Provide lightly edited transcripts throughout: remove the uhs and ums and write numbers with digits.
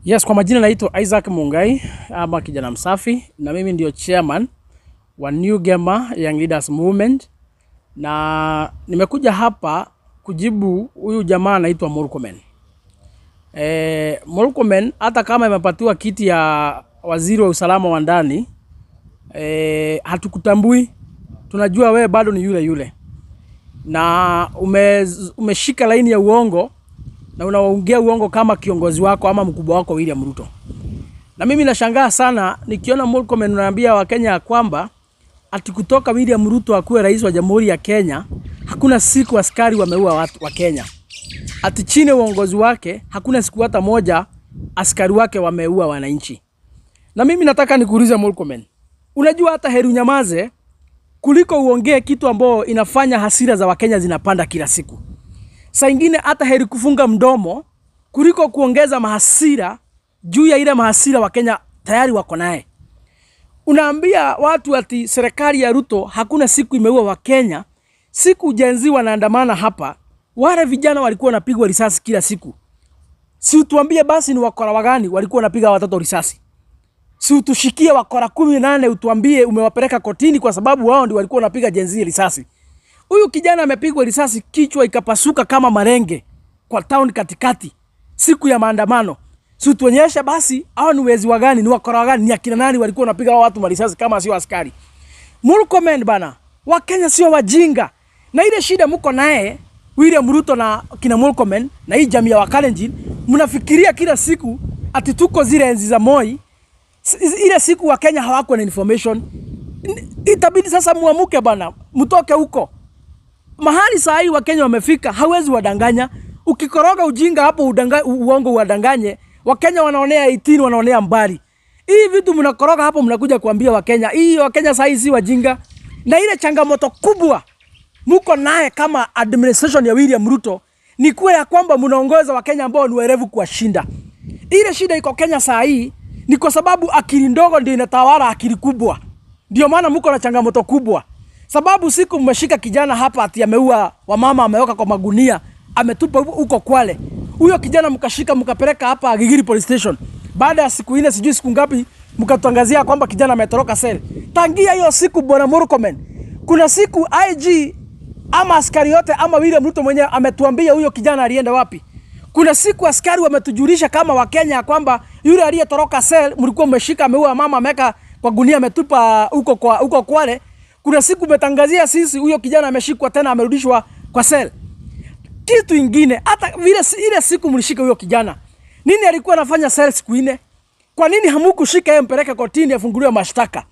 Yes, kwa majina naitwa Isaac Mungai ama kijana msafi, na mimi ndio chairman wa New Gema Young Leaders Movement, na nimekuja hapa kujibu huyu jamaa anaitwa Murkomen. Murkomen hata kama imepatiwa kiti ya waziri wa usalama wa ndani, hatukutambui. Tunajua wewe bado ni yule yule na umeshika laini ya uongo na unaongea uongo kama kiongozi wako ama mkubwa wako William Ruto. Na mimi nashangaa sana nikiona Murkomen unaambia Wakenya ya kwamba ati kutoka William Ruto akuwe rais wa Jamhuri ya Kenya hakuna siku askari wameua watu wa Kenya. Ati chini ya uongozi wake hakuna siku hata moja askari wake wameua wananchi. Na mimi nataka nikuulize Murkomen, unajua hata heri unyamaze kuliko uongee kitu ambao inafanya hasira za Wakenya zinapanda kila siku. Saa ingine hata heri kufunga mdomo kuliko kuongeza mahasira juu ya ile mahasira Wakenya tayari wako naye. Unaambia watu ati serikali ya Ruto hakuna siku imeua Wakenya. Siku Gen Z wanaandamana hapa, wale vijana walikuwa wanapigwa risasi kila siku. Si utuambie basi ni wakora wagani walikuwa wanapiga watoto risasi? Si utushikie wakora 18 utuambie umewapeleka kotini kwa sababu wao ndio walikuwa wanapiga Gen Z risasi. Huyu kijana amepigwa risasi kichwa ikapasuka kama marenge kwa town katikati siku ya maandamano. Si utuonyeshe basi hao ni wezi wagani, ni wakora wagani, ni akina nani walikuwa wanapiga hao watu marisasi kama sio askari? Murkomen bana, Wakenya sio wajinga. Na ile shida mko naye William Ruto na kina Murkomen na hii jamii ya Wakalenjin, mnafikiria kila siku ati tuko zile enzi za Moi. Ile siku Wakenya hawako na information. Itabidi sasa muamuke bana, mtoke huko mahali saa hii Wakenya wamefika, hawezi wadanganya. Ukikoroga ujinga hapo uongo uwadanganye, Wakenya wanaonea 18 wanaonea mbali. Hii vitu mnakoroga hapo, mnakuja kuambia Wakenya. Hii Wakenya saa hii si wajinga. Na ile changamoto kubwa muko naye kama administration ya William Ruto ni kuwa ya kwamba mnaongoza Wakenya ambao ni werevu kuwashinda. Ile shida iko Kenya saa hii ni kwa sababu akili ndogo ndio inatawala akili kubwa. Ndio maana mko na changamoto kubwa. Sababu siku mmeshika kijana hapa ati ameua wamama, ameweka kwa magunia, ametupa huko Kwale. Huyo kijana mkashika mkapeleka hapa Gigiri Police Station. Baada ya siku 4 sijui siku ngapi mkatangazia kwamba kijana ametoroka cell. Tangia hiyo siku bwana Murkomen, kuna siku IG ama askari yote ama William Ruto mwenyewe ametuambia huyo kijana alienda wapi? Kuna siku askari wametujulisha kama Wakenya kwamba yule aliyetoroka cell mlikuwa mmeshika ameua mama ameweka kwa gunia ametupa huko kwa huko Kwale. Kuna siku umetangazia sisi huyo kijana ameshikwa tena amerudishwa kwa cell. Kitu ingine hata vile ile siku mlishika huyo kijana, nini alikuwa anafanya cell siku 4? Kwa nini hamukushika yeye mpeleke kotini afunguliwe mashtaka?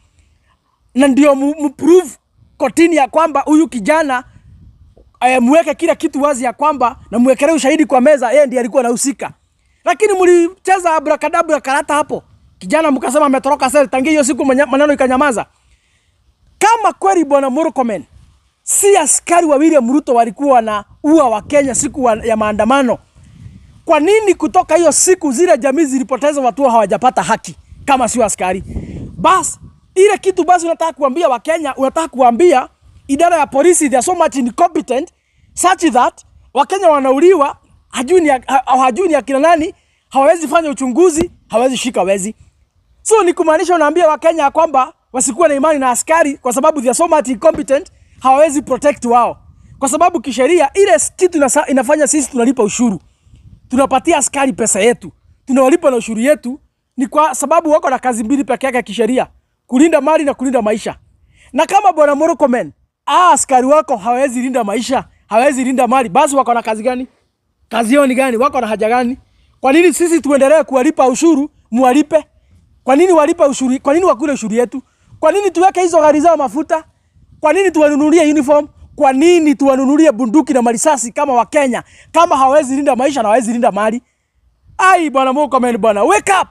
Na ndio mprove kotini ya kwamba huyu kijana muweke kila kitu wazi ya kwamba na muwekelee ushahidi kwa meza, yeye ndiye alikuwa anahusika. Lakini mlicheza abracadabra karata hapo. Kijana mkasema ametoroka cell, tangia hiyo siku maneno ikanyamaza. Kama kweli bwana Murkomen si askari wa William Ruto walikuwa na ua wa Kenya siku ya maandamano, kwa nini kutoka hiyo siku zile jamii zilipoteza watu hawajapata haki kama sio askari? Bas ile kitu basi unataka kuambia Wakenya, unataka kuambia idara ya polisi they are so much incompetent such that Wakenya wanauliwa, hajui ni akina nani, hawawezi fanya uchunguzi, hawawezi shika wezi. So ni kumaanisha unaambia Wakenya kwamba wasikuwe na imani na askari kwa sababu they are so much incompetent, hawawezi protect wao. Kwa sababu kisheria ile kitu inafanya sisi tunalipa ushuru. Tunapatia askari pesa yetu. Tunawalipa na ushuru yetu ni kwa sababu wako na kazi mbili peke yake ya kisheria, kulinda mali na kulinda maisha. Na kama bwana Murkomen, askari wako hawawezi linda maisha, hawawezi linda mali, basi wako na kazi gani? Kazi yao ni gani? Wako na haja gani? Kwa nini sisi tuendelee kuwalipa ushuru, muwalipe? Kwa nini walipe ushuru? Kwa nini wakule ushuru yetu? Kwa nini tuweke hizo gari zao mafuta? Kwa nini tuwanunulie uniform? Kwa nini tuwanunulie bunduki na marisasi kama Wakenya kama hawawezi linda maisha na hawawezi linda mali? Ai bwana Murkomen bwana, wake up.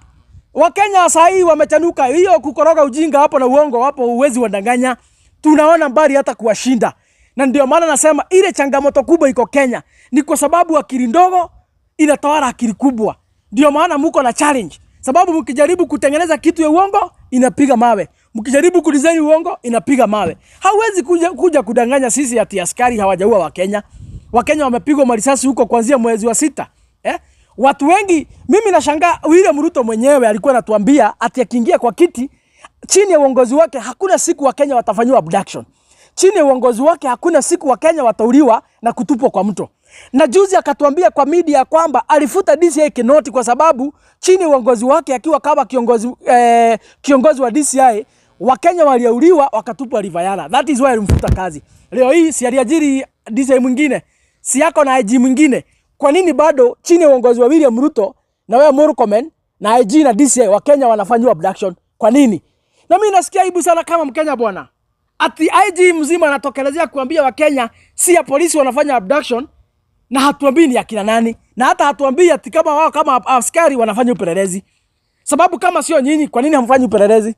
Wakenya saa hii wamechanuka. Hiyo kukoroga ujinga hapo na uongo hapo huwezi wadanganya. Tunaona mbali hata kuwashinda. Na ndio maana nasema ile changamoto kubwa iko Kenya ni kwa sababu akili ndogo inatawala akili kubwa. Ndio maana muko na challenge. Sababu mkijaribu kutengeneza kitu ya uongo inapiga mawe. Mkijaribu kudesign uongo inapiga mawe. Hauwezi kuja kudanganya sisi ati askari hawajaua Wakenya. Wakenya wamepigwa marisasi huko kuanzia mwezi wa 6. Watu wengi, mimi nashangaa William Ruto mwenyewe alikuwa anatuambia ati akiingia kwa kiti, chini ya uongozi wake hakuna siku Wakenya watafanyiwa abduction. Chini ya uongozi wake hakuna siku Wakenya watauliwa na kutupwa kwa mto. Na juzi akatuambia kwa media kwamba alifuta DCI Kinoti kwa sababu chini ya uongozi wake akiwa kama kiongozi wa DCI, Wakenya waliuliwa wakatupwa River Yala. That is why alimfuta kazi. Leo hii si aliajiri DCI mwingine, si yako na IG mwingine? Kwa nini bado chini ya uongozi wa William Ruto na wewe Murkomen na IG na DCI Wakenya wanafanyiwa abduction? Kwa nini? Na mimi nasikia aibu sana kama Mkenya, bwana. Ati IG mzima anatokelezea kuambia Wakenya si ya polisi wanafanya abduction, na hatuambii ni akina nani, na hata hatuambii ati kama wao kama askari wanafanya upelelezi. Sababu kama sio nyinyi, kwa nini hamfanyi upelelezi?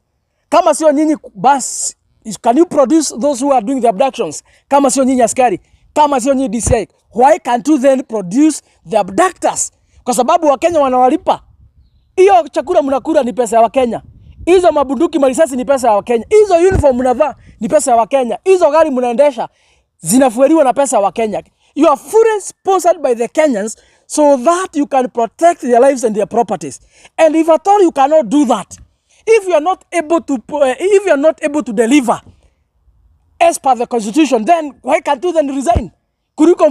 Kama sio nyinyi, basi can you produce those who are doing the abductions? Kama sio nyinyi askari, kama sio nyinyi DCI, why can't you then produce the abductors? Kwa sababu Wakenya wanawalipa. Hiyo chakula mnakula ni pesa ya Wakenya. Hizo mabunduki, marisasi ni pesa ya Wakenya. Hizo uniform mnavaa ni pesa ya Wakenya. Hizo gari mnaendesha zinafueliwa na pesa ya Wakenya. You are fully sponsored by the Kenyans so that you can protect their lives and their properties. And if at all you cannot do that, if you are not able to deliver as per the constitution, then why can't you then resign? Kuliko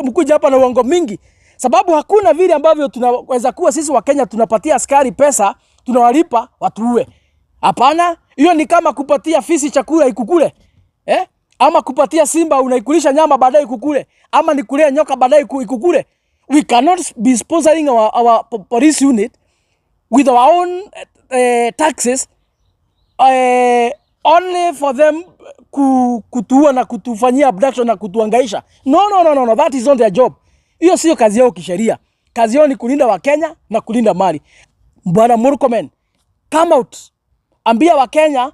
mkuja hapa na uongo mingi, sababu hakuna vile ambavyo tunaweza kuwa sisi Wakenya tunapatia askari pesa, tunawalipa watuue. Hapana, hiyo ni kama kupatia fisi chakula ikukule, eh? Ama kupatia simba unaikulisha nyama baadaye ikukule, ama ni kulea nyoka baadaye ikukule. We cannot be sponsoring our police unit with our own taxes only for them kutuua na kutufanyia abduction na kutuangaisha. No, no, no, no, no, that is not their job. Hiyo sio kazi yao kisheria. Kazi yao ni kulinda Wakenya na kulinda mali. Bwana Murkomen, come out, ambia Wakenya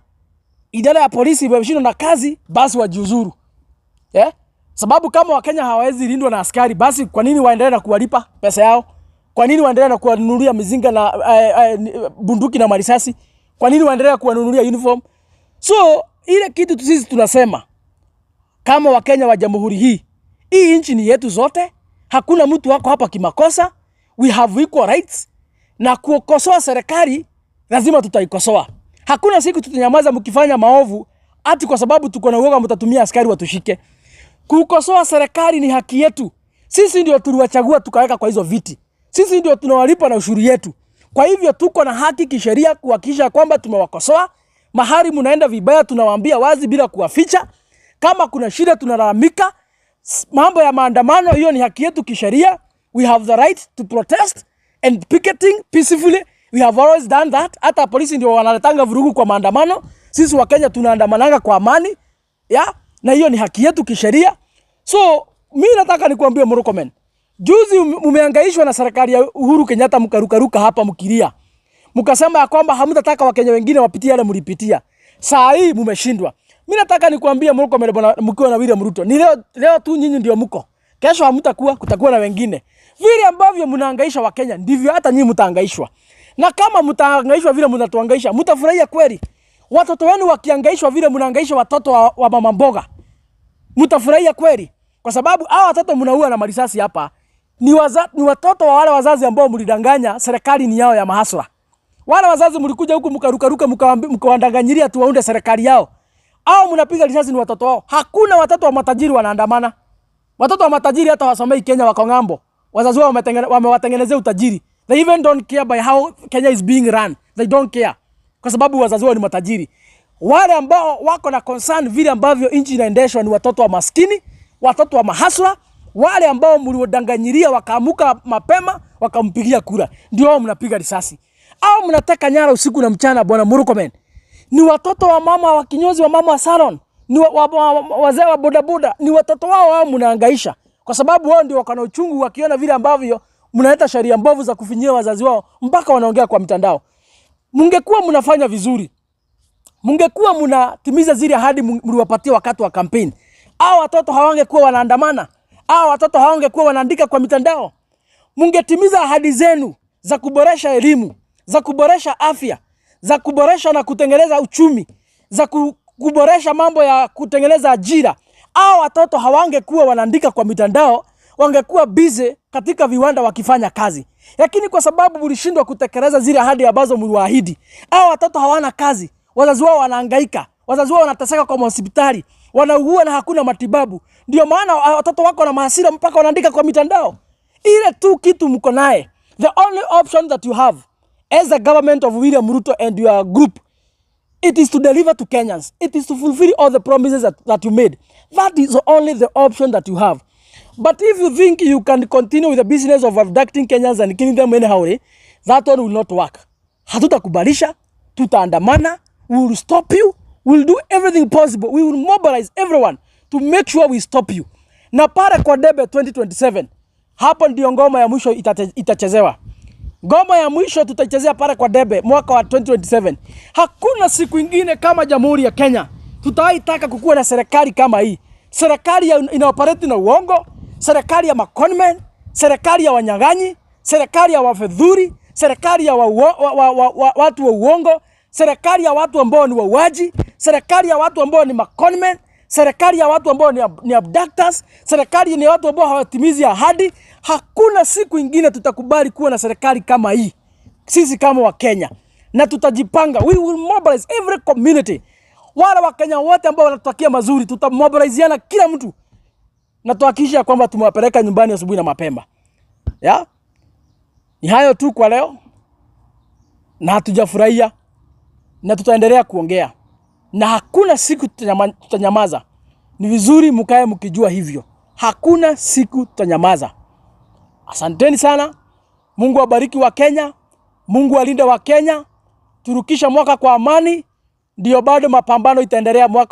idara ya polisi imeshindwa na kazi, basi wajiuzuru. Yeah? Sababu kama Wakenya hawawezi lindwa na askari, basi kwa nini waendelee na kuwalipa pesa yao? Kwa nini waendelee na kuwanunulia mizinga na bunduki na marisasi? Kwa nini waendelee kuwanunulia uniform? So ile kitu sisi tunasema kama Wakenya wa jamhuri hii, hii nchi ni yetu zote, hakuna mtu wako hapa kimakosa. We have equal rights, na kukosoa serikali lazima tutaikosoa. Hakuna siku tutanyamaza mkifanya maovu ati kwa sababu tuko na uoga mtatumia askari watushike. Kukosoa serikali ni haki yetu. Sisi ndio tuliwachagua tukaweka kwa hizo viti. Sisi ndio tunawalipa na ushuru yetu. Kwa hivyo tuko na haki kisheria kuhakikisha kwamba tumewakosoa. Mahali mnaenda vibaya tunawaambia wazi bila kuwaficha. Kama kuna shida tunalalamika. Mambo ya maandamano, hiyo ni haki yetu kisheria. We have the right to protest and picketing peacefully. We have always done that. Hata polisi ndio wanaletanga vurugu kwa maandamano. Sisi Wakenya tunaandamananga kwa amani. Ya? Na hiyo ni haki yetu kisheria. So, mimi nataka nikuambie Murkomen. Juzi mumehangaishwa na serikali ya Uhuru Kenyatta, mkarukaruka hapa mkilia. Mkasema ya kwamba hamtataka Wakenya wengine wapitie yale mlipitia. Saa hii mumeshindwa. Mimi nataka nikuambie Murkomen, bwana, mkiwa na William Ruto. Ni leo, leo tu nyinyi ndio mko. Kesho hamtakuwa, kutakuwa na wengine. Vile ambavyo mnahangaisha Wakenya ndivyo hata nyinyi mtahangaishwa. Na kama mtahangaishwa vile mnatuhangaisha, mtafurahia kweli? Watoto wenu wakihangaishwa vile mnahangaisha watoto wa mama mboga, mtafurahia kweli? Kwa sababu hawa watoto mnaua na marisasi hapa ni watoto wa wale wazazi ambao mlidanganya serikali ni yao ya mahasla. Wale wazazi mlikuja huku mkarukaruka mkawadanganyiria tu waunde serikali yao. Au mnapiga risasi ni watoto wao. Hakuna watoto wa matajiri wanaandamana. Watoto wa matajiri hata wasomei Kenya, wako ng'ambo. Wazazi wao wamewatengenezea utajiri. They even don't care by how Kenya is being run. They don't care. Kwa sababu wazazi wao ni matajiri. Wale ambao wako na concern vile ambavyo nchi inaendeshwa ni watoto wa maskini, watoto wa mahasla, wale ambao mliwadanganyiria wakaamuka mapema wakampigia kura. Ndio wao mnapiga risasi. Au mnateka nyara usiku na mchana, bwana Murkomen. Ni watoto wa mama wa kinyozi, wa mama wa salon, ni wazee wa bodaboda, ni watoto wao wao mnahangaisha. Kwa sababu wao ndio wako na uchungu wakiona vile ambavyo mnaleta sheria mbovu za kufinyia wazazi wao mpaka wanaongea kwa mtandao. Mungekuwa mnafanya vizuri, mungekuwa mnatimiza zile ahadi mliwapatia wakati wa campaign, hao watoto hawangekuwa wanaandamana, hao watoto hawangekuwa wanaandika kwa mitandao. Mungetimiza ahadi zenu za kuboresha elimu, za kuboresha afya, za kuboresha na kutengeneza uchumi, za kuboresha mambo ya kutengeneza ajira, hao watoto hawangekuwa wanaandika kwa mitandao, wangekuwa busy katika viwanda wakifanya kazi, lakini kwa sababu mlishindwa kutekeleza zile ahadi ambazo mliwaahidi, hao watoto hawana kazi, wazazi wao wanahangaika, wazazi wao wanateseka kwa mahospitali, wanaugua na hakuna matibabu. Ndio maana watoto wako na mahasira mpaka wanaandika kwa mitandao. Ile tu kitu mko naye, the only option that you have as a government of William Ruto and your group, it is to deliver to Kenyans. It is to fulfill all the promises that you made. That is only the option that you have. But if you think you can continue with the business of abducting Kenyans and killing them anyhow, that one will not work. Hatutakubalisha, tutaandamana, we will stop you, we will do everything possible. We will mobilize everyone to make sure we stop you. Na pale kwa debe 2027, hapo ndio ngoma ya mwisho itachezewa. Ngoma ya mwisho tutaichezea pale kwa debe mwaka wa 2027. Hakuna siku ingine kama Jamhuri ya Kenya tutawahi taka kukuwa na serikali kama hii, serikali ya inaoperate na uongo, serikali ya maconmen, serikali ya wanyang'anyi, serikali ya wafedhuri, serikali ya watu wa uongo, serikali ya watu ambao ni wauaji, serikali ya watu ambao ni maconmen, serikali ya watu ambao ni abductors, serikali ni watu ambao hawatimizi ahadi. Hakuna siku ingine tutakubali kuwa na serikali kama hii, sisi kama Wakenya, na tutajipanga. We will mobilize every community. Wale Wakenya wote ambao wanatutakia mazuri, tutamobiliziana kila mtu na tuhakikisha kwamba tumewapeleka nyumbani asubuhi na mapema. Ya? Ni hayo tu kwa leo, na hatujafurahia na tutaendelea kuongea na hakuna siku tutanyamaza. Ni vizuri mkae mkijua hivyo, hakuna siku tutanyamaza. Asanteni sana. Mungu awabariki Wakenya, Mungu alinde Wakenya, turukisha mwaka kwa amani, ndio bado mapambano itaendelea mwaka